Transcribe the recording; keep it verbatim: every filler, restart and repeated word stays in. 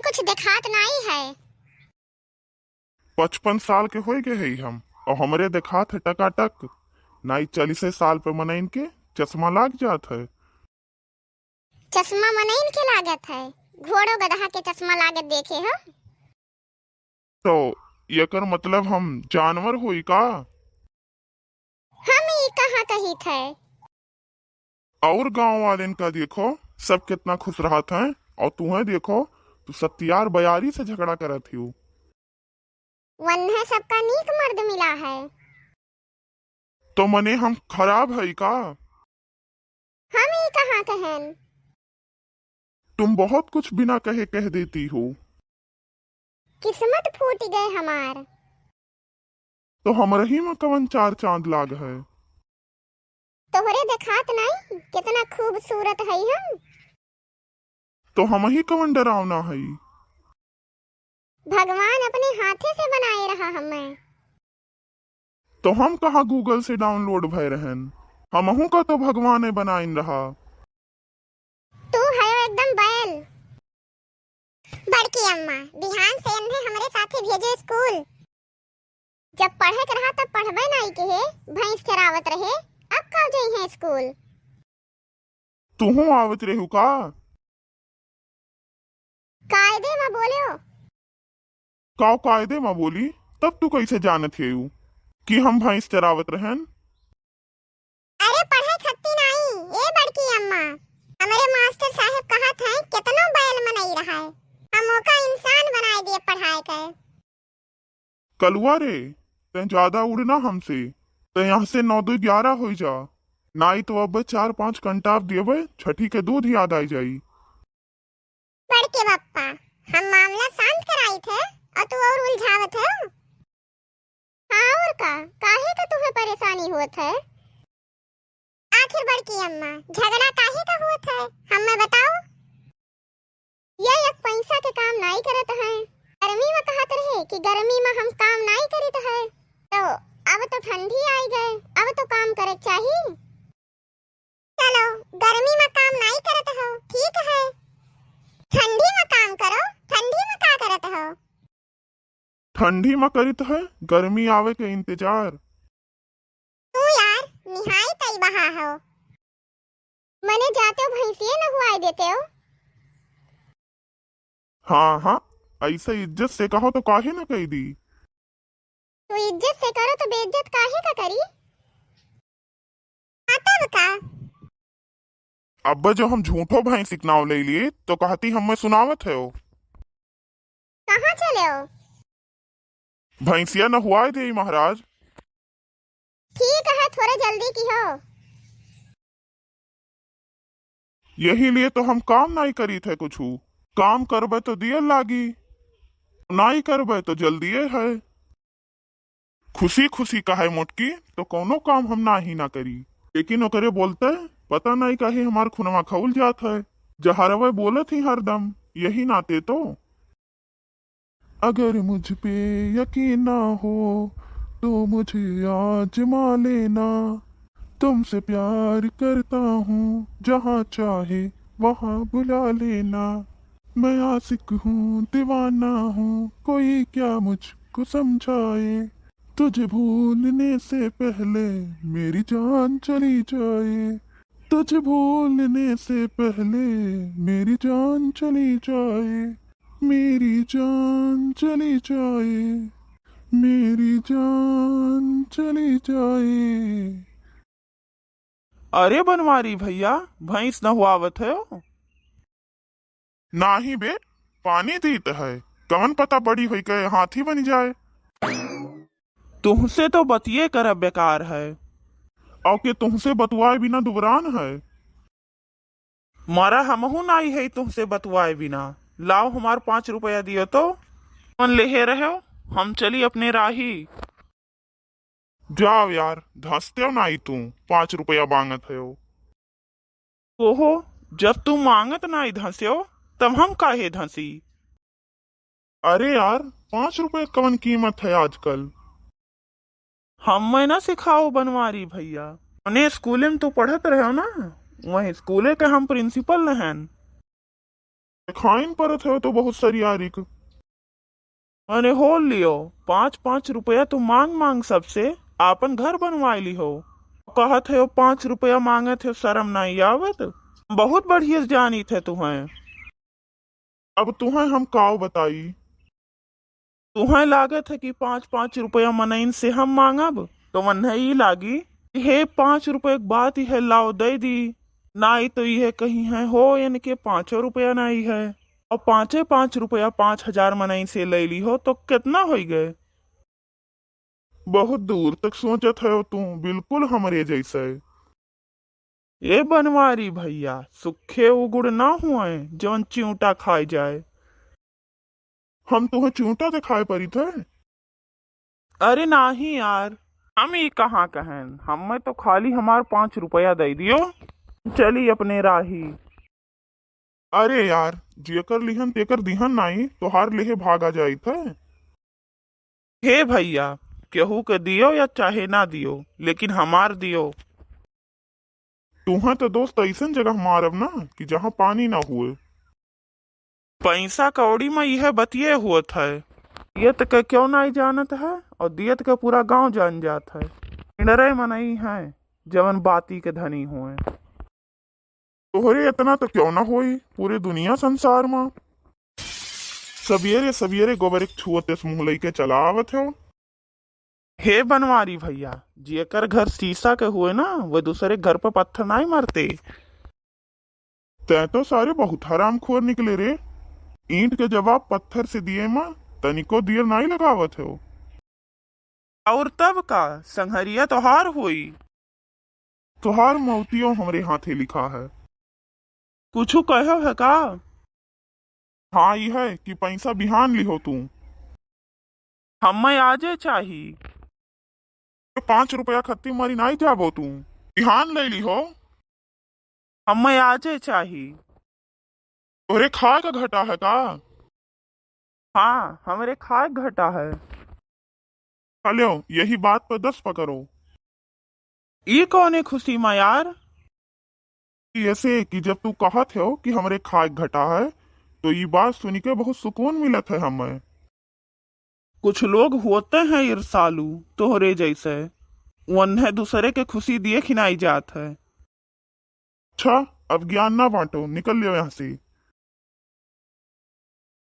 कुछ देखात नाई है। पचपन साल के होई गए हई हम, और हमरे देखात है टकाटक। नाई चालीसे साल पे मनइन के चश्मा लाग जात है। चश्मा मनइन के लागत है, घोड़ो गदहा के चश्मा लागत देखे हो। तो एकर मतलब हम जानवर होई का? हम ई कहाँ कहित है? और गाँव वालेन का देखो, सब कितना खुश रहत हैं, और तुहें देखो, तू सत्यार बयारी से झगड़ा करत हियो। वन्हे सबका नीक मर्द मिला है। तो मने हम खराब हई का? हम ई कहाँ कहेन? तुम बहुत कुछ बिना कहे कह देती हो। किस्मत फूट गए हमार। तो हमरही में कवन चार चांद लाग है? तोहरे देखात नाई कितना खूबसूरत हई हम। तो हमही कवन डरावना हई? भगवान अपने हाथे से बनाए रहा हमें। तो हम कहाँ Google से download भय रहन? हमहू का तो भगवाने बनाइन रहा। तू है एकदम बैल। बड़की अम्मा, बिहान से एन्हे हमरे साथे भेजे स्कूल। जब पढ़े के रहा तब पढ़बे नाई के हे, भैंस चरावत रहे, अब कब जइहे स्कूल? तुहू आवत रहू का? कायदे मा बोल्यो। काव कायदे मा बोली? तब तू कैसे जानत हेयू कि हम भैंस चरावत रहन? अरे पढ़े खत्ती नाई, ए बड़की अम्मा, हमरे मास्टर साहेब कहत हैं, केतनो बैल मनई रहा है, हम ओका इंसान बनाए दिए पढ़ाए के। कलुआ रे, तैं ज्यादा उड़ना हमसे, तैं यहाँ से नौ दो ग्यारह होई जा, नाई तो अब चार पाँच कंटाप देबे, छठी के दूध याद आई जाई। बड़के बप्पा, हम मामला शांत कराइत है और तू और उलझावत है। हाँ और का, काहे का तुम्हें परेशानी होत है? आखिर बड़की अम्मा, झगड़ा काहे का होत है, हमें बताओ। ये एक पैसा के काम नाई करत है। गर्मी में कहत रहे कि गर्मी में हम काम नाई करित है, तो अब तो ठंडी आई गए, अब तो काम करे के चाही। चलो, गर्मी में काम नाई करत हो, ठीक है, ठंडी में काम करो। ठंडी में का करत हो? ठंडी में करित है गर्मी आवे के इंतजार। तू यार निहाई तई बहा हो। मने जाते हो भैंसिए नहुआए देते हो। हाँ हाँ, ऐसे इज्जत से कहो तो काहे न कह दी। तू इज्जत से करो तो बेइज्जत काहे का करी? हाँ तब का? अब्बा जो हम झूठो भैंस के नाव ले लिए तो कहती हमें सुनावत है। कहाँ चले हो? भैंसिया नहुआए दे महाराज। ठीक है, थोड़े जल्दी की हो। यही लिए तो हम काम नाई करी थे कुछू। काम करबे तो दिए लागी, नाई करबे तो जल्दिए है। खुशी खुशी कहे मोटकी तो कौनो काम हम ना ही ना करी, लेकिन ओकरे बोलते पता नहीं काहे हमार खुनवा खौल जात है। जहरवे बोलत ही हरदम, यही नाते तो। अगर मुझ पे यकीन ना हो तो मुझे आजमा लेना, तुमसे प्यार करता हूँ, जहाँ चाहे वहाँ बुला लेना। मैं आशिक हूँ, दीवाना हूँ, कोई क्या मुझको समझाए। तुझे भूलने से पहले मेरी जान चली जाए, तुझे भूलने से पहले मेरी जान चली जाए, मेरी जान चली जाए, मेरी जान चली जाए। अरे बनवारी भैया, भैंस नहुआवत हो? नाही बे, पानी दीत है, कवन पता बड़ी होई के हाथी बनी जाए। तुहसे तो बतिये करब बेकार है। और के तुहसे बतुआए बिना दुबरान है। मारा हमहू नाई है तुहसे बतुआए बिना। लाओ हमार पाँच रुपया दियो तो। कौन लेहे रहो, हम चली अपने राही। जाओ यार, धंसते हो नाई तू, पाँच रुपया मांगत हो। ओहो, जब तू मांगत नाई धंस्यो, तब हम काहे धंसी? अरे यार, पाँच रुपए कवन कीमत है आजकल? हमें ना सिखाओ बनवारी भैया, अपने स्कूले में तो पढ़त रहो ना, वहीं स्कूले के हम प्रिंसिपल रहन। खाइन परत है तो बहुत सरियारिक। मने हो लियो, पाँच पाँच रुपया तू मांग मांग सबसे आपन घर बनवाइ लिहो। कहत है पाँच रुपया मांगत है, शर्म नाहीं आवत? बहुत बढ़िया जानित है तुहैं। अब तुहैं हम काव बताई? तुहैं लागत है कि पाँच पाँच रुपया मनइन से हम मांगब, तो वन्है ई लागी कि हे पाँच रुपया के बात इहे लाव दइ दी, नाहीं तो इहे कहिहैं हो इनके पाँचो रुपया नाहीं है। और पाँचे पाँच रुपया पाँच हजार मनइन से लइ लिहो तो केतना होइ गए? बहुत दूर तक सोचत है तू, बिल्कुल हमरे जैसे। ए बनवारी भइया, सुखे उ गुड़ ना हुए जौन चिउँटा खाइ जाए। हम तुहैं चिउँटा देखाइ परित है? अरे नाहीं यार, हम ई कहाँ कहन, हम्मै तो खाली हमार पाँच रुपया दइ दियो, चली अपने राही। अरे यार, जेकर लिहन तेकर दिहन नाहीं, तोहार लेहे भागा जाइत है। हे भइया, केहू के दियो या चाहे ना दियो, लेकिन हमार दियो। तुहैं तो दोस्त अइसन जगह मारब ना कि जहाँ पानी ना हुए। पैसा कौड़ी मा इहे बतिये होत है। दियत के क्यों नाहीं जानत है और दियत के पूरा गाँव जान जात है। इनरे मनई हैं जवन बाती के धनी हुए। तोहरे इतना तो क्यों ना होई पूरे दुनिया संसार मा। सबियरे सबियरे गोबर एक छुअते से मुँह लइके चला आवत हो। हे बनवारी भइया, जेकर घर शीशा के हुए ना, वो दूसरे घर पर पत्थर नाहीं मारते। तैं तो सारे बहुत हरामखोर निकले रे। ईंट के जवाब पत्थर से दिए मा तनिको देर नाहीं लगावत हो। और तब का, संघरिया तोहार होई। तोहार मौतियो हमरे हाथे लिखा है। कुछु कहो है का? हाँ, ई है कि पैसा बिहान लिहो तू। हम्मै आजे चाही। पाँच रुपया खत्ती मारी नाहीं जाबो तू। बिहान लइ लिहो। हम्मै आजे चाही। तोहरे खाए का घटा है का? हाँ, हमरे खाए का घटा है। चलो, यही बात पर दस पकड़ो। ई कौने खुशी मा यार? ऐसे कि जब तू कहत हो कि हमरे खाए का घटा है, तो ई बात सुनि के बहुत सुकून मिलत है हमें। कुछ लोग होते हैं ईर्षालु, तोहरे जैसे, वन्हे दूसरे के खुशी दिए खिनाई जात है। अच्छा, अब ज्ञान ना बांटो, निकल लियो यहाँ से।